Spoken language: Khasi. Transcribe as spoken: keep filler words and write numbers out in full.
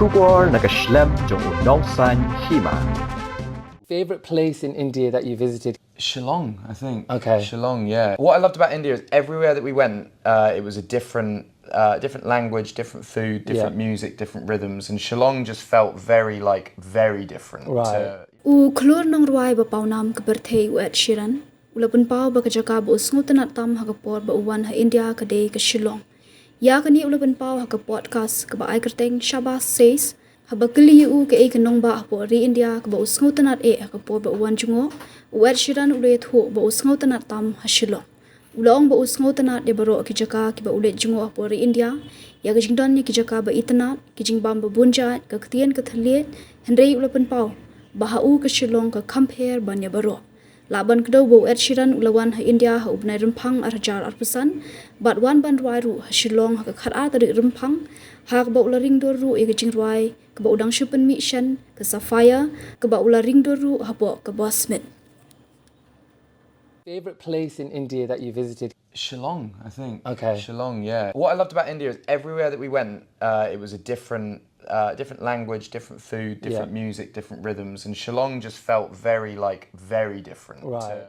Khubor na ka shlem jong u nongsaiñ hima. Favorite place in India that you visited? Shillong, I think. Okay. Shillong, yeah. What I loved about India is everywhere that we went, uh, it was a different, uh, different language, different food, different Yeah. music, different rhythms, and Shillong just felt very, like, very different. Right. To, U khlur nongrwai ba pawnam ka pyrthei u Ed Sheeran u la pynpaw ba ka jaka ba u sngewtynnat tam ha ka por ba u wan ha India ka dei ka Shillong. Ïa kane u la pynpaw ha ka podcast kaba ai kyrteng Shabas Says, haba kylli ïa u kaei ka nongbah hapoh ri India kaba u sngewtynnat eh ha ka por ba u wan jngoh. U Ed Sheeran u la ïathuh ba u sngewtynnat tam ha Shillong. U la ong ba u sngewtynnat ïa baroh ki jaka kiba u leit jngoh hapoh ri India, ïa ka jingdon ïa ki jaka ba itynnat, ki jingbam ba bun jait, ka ktien ka thylliej, hynrei u la pynpaw ba ha u ka Shillong ka kham pher ban ïa baroh. Lah ban kdew ba u Ed Sheeran u la wan ha India ha u bnai Rymphang ar hajar arphew san bad wan ban rwai ruh ha Shillong ha ka khatar tarik Rymphang, ha kaba u la ringdur ruh ïa ka jingrwai kaba u dang shu pynmih shen, ka Sapphire, kaba u la ringdur ruh hapoh ka Boss Smith. Favorite place in India that you visited? Shillong, I think. Okay. Shillong, yeah. What I loved about India is everywhere that we went, uh, it was a different, uh, different language, different food, different Yeah. music, different rhythms, and Shillong just felt very, like, very different. Right. To,